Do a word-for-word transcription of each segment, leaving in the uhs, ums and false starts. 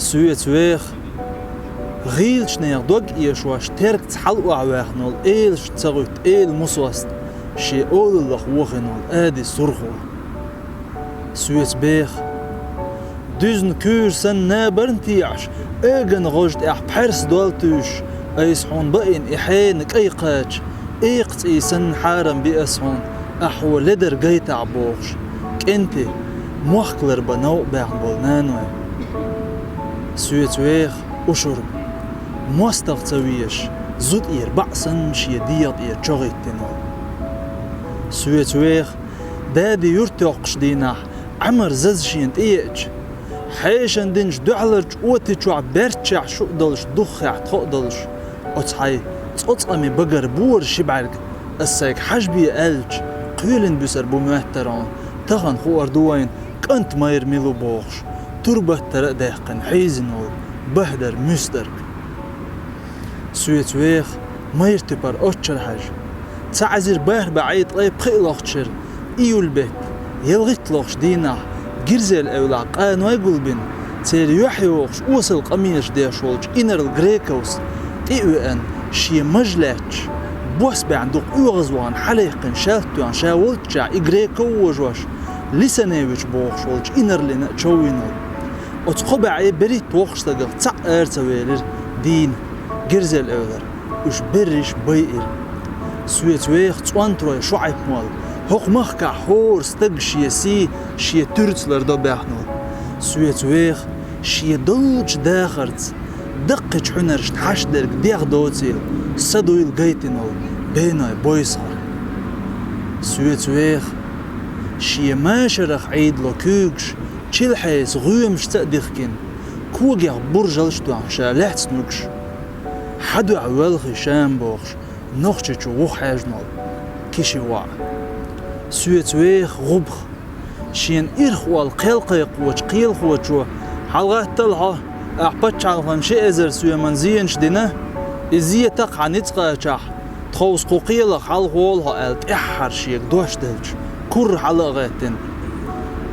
Соьца веха гӀийлачу нехан дог эшош, теркаца хьалаохьаваьхна волу, элашна ца гӀуьтту эла Мусоста шен олаллах вохийна волу Ади Сурхо. Соьца беха дуьзна куьйра санна набарна теӀаш, эган гӀожа тӀехь пхьаьрс дол туьйсуш, айса хьуна баийна и хьенан кӀай кхача, экха цӀий санна хьарам би ас хьуна, ахь хьо ледар гайтахь бохуш, кӀентий, мохк ларбан новкъа баьхна болу наной. Соьца веха ушурма, мостагӀа ца везаш, зуда тӀера баӀ санна шен дегӀа тӀера чохӀиттина волу. Соьца веха дади юрт йоккхуш дийнахь, Ӏамар заза шена тӀееача, хьешан динчу дуьхьаларчу оти чохь баьрччехь шу а долуш, духхехь тхо а долуш, оцу хьайн цӀоцкъами багара бора ши бӀаьрг, ас сайга хьажа бе аьлча, кхоьлина буьсар бу моьттар хьуна, тахана хуур ду вайна, кӀант майра мила ву бохуш, турбаттара а даьккхина хьийзина волу баьхдар муьстарг. Соьца веха майра туьпар оччара хьажа. Ца Ӏаьзира бархӀ бӀе ткъе пхиъ лохчуьра июль бетта, ялхитта лохуш дийнахь, Гирзел-Эвлахь къаной гулбина, церан юьхь йохуш, осал къамелаш деш волчу инарла Грековс тӀе а веана, шен мажа лаьтташ, бос баьхьна дукха оьгӀазвахана хьалаьккхина шаьлта тоьхна ша волччехь и Греков вожош, Лисаневич бохуш волчу инарлина а човвина волу. Оцу кхо бӀе берхӀитта воккхачу стагах цхьаъ ара ца велира дийна, Гирзел-Эвлара. Уьш берриш байира. Соьца веха цӀонтарой шо Ӏепмол, хӀокху махкахь хӀора стаг шен сий, шен туьрца лардо баьхна волу. Соьца веха шен доллучу дахарца, даккхийчу хьуьнаршна хьашт дерг дегӀ доцийла, са дуйла гайтина волу беной Бойсхар. Соьца веха шен машарах Ӏийдало куьйгаш, чилхьеса гӀоьмашца а дихкина, когех буржалш а тоьхна ша лаьцна вуьгуш, хьан дуьхьа воьлхий Шам бохуш, Нохчийчу вуха хьаьжна волу Киши воӀ. Соьца веха гӀубах, шена ирх олу кхел кхайкхочу кхелахочо: «ХьалагӀаттал хьо, ахь пачхьалкхана ши эзар соьман зенаш дина, и зе такха хьан ницкъ кхачахь, тховса кху кхелах хьалхаволу хьо», аьлла, тӀаьххьара шега дош делча, кура хьала а гӀеттина.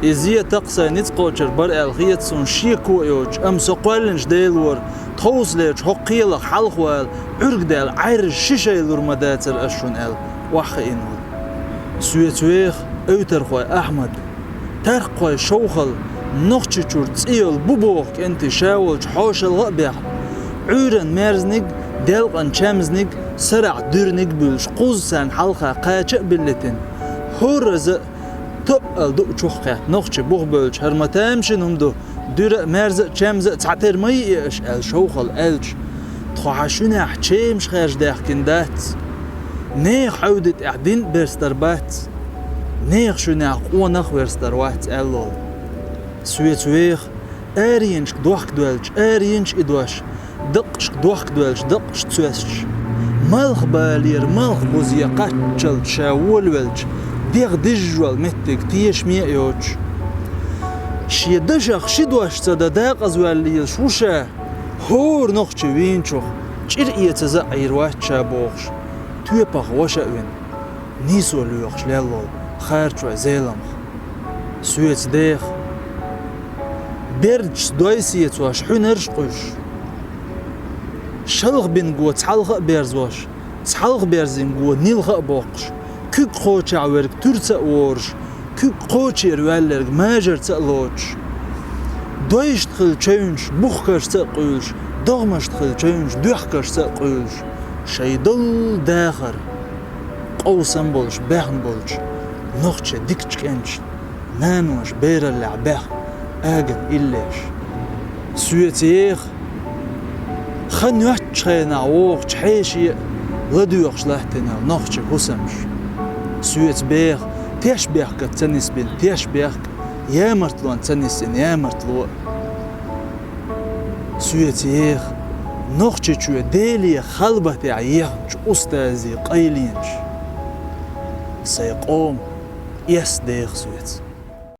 И зе такха сайн ницкъ кхочур бара аьлла хета суна шеко а йоцуш, амма со кхоьллинчу Делора, тховсалерчу хӀокху кхелах хьалхавала, Ӏуьрг даьлла Ӏаьржа ши шай лур ма дацара ас шуна аьлла, охьахиъна волу. Соьца веха Эвтархой Ахьмад, Таркхой Шовхал, Нохчийчуьра цӀе йолу бу боху кӀентий ша волчу хьошалгӀа а бехна, Ӏуьйранна мерзаниг, делкъана чемзаниг, сарахь дуьраниг а буьллуш, кхузза царна хьалха кхача а биллийтина, хӀорраза а тоъал дуъ чухкхетта нохчи бух бевлча, хӀара ма тамашийна хӀума ду, дуьра а, маьрза а, чемза а цхьатера ма йиъ аша аьлла, Шовхал аьлча: «Тхо хьан шуьнехь чемаш хаьржа даьхкина дац, нехан хьевди тӀехь дин а берстар бац, нехан шуьнехь къонах а верстар вац», аьлла волу. Соьца веха аренашка дохка доьлча аренаш и дош, даккъашка дохка доьлча даккъаш цоьсташ, малхбалера малхбузе кхаччалц ша волавелча, дегӀ дижжол меттиг тешаме а йоцуш, шен дашах ши дош ца дан дакъазваьлла лелаш ву ша, хӀора нохчи вийначух чӀир эцаза а Ӏийр вац ша бохуш, тоьпах ваша а вина, нийсо лоьхуш лелла волу Харчой Зеламха. Соьца деха бердашца дой сецош хьуьнарш а къуьжуш, шалха бинго цхьалха а берзош, цхьалха берзинго нилха а боккхуш, куьг кхочехь верг туьрца а воруш, куьг кхочера ваьлларг мажарца а лоцуш, дойшна хилла чевнаш бухкаршца а къуьйлуш, догӀмашна хилла чевнаш доьхкаршца а къуьйлуш, шайн доллу дахар къовсам болуш баьхна болчу нохчи дикачу кӀенташна наноша бераллехь баьхна аган иллеш. Соьца еха хан йоцчу хенахь вогӀучу хьеше а ладоьгӀуш латтина нохчи хӀусамаш. Соьца беха тешнабехкаца ца нисбина тешнабехк а, ямартлонца ца нисйина ямартло а. Соьца еха Нохчийчоь Деле халбатехь ехначу устазийн къайленаш. Сайн къоман эс деха соьца.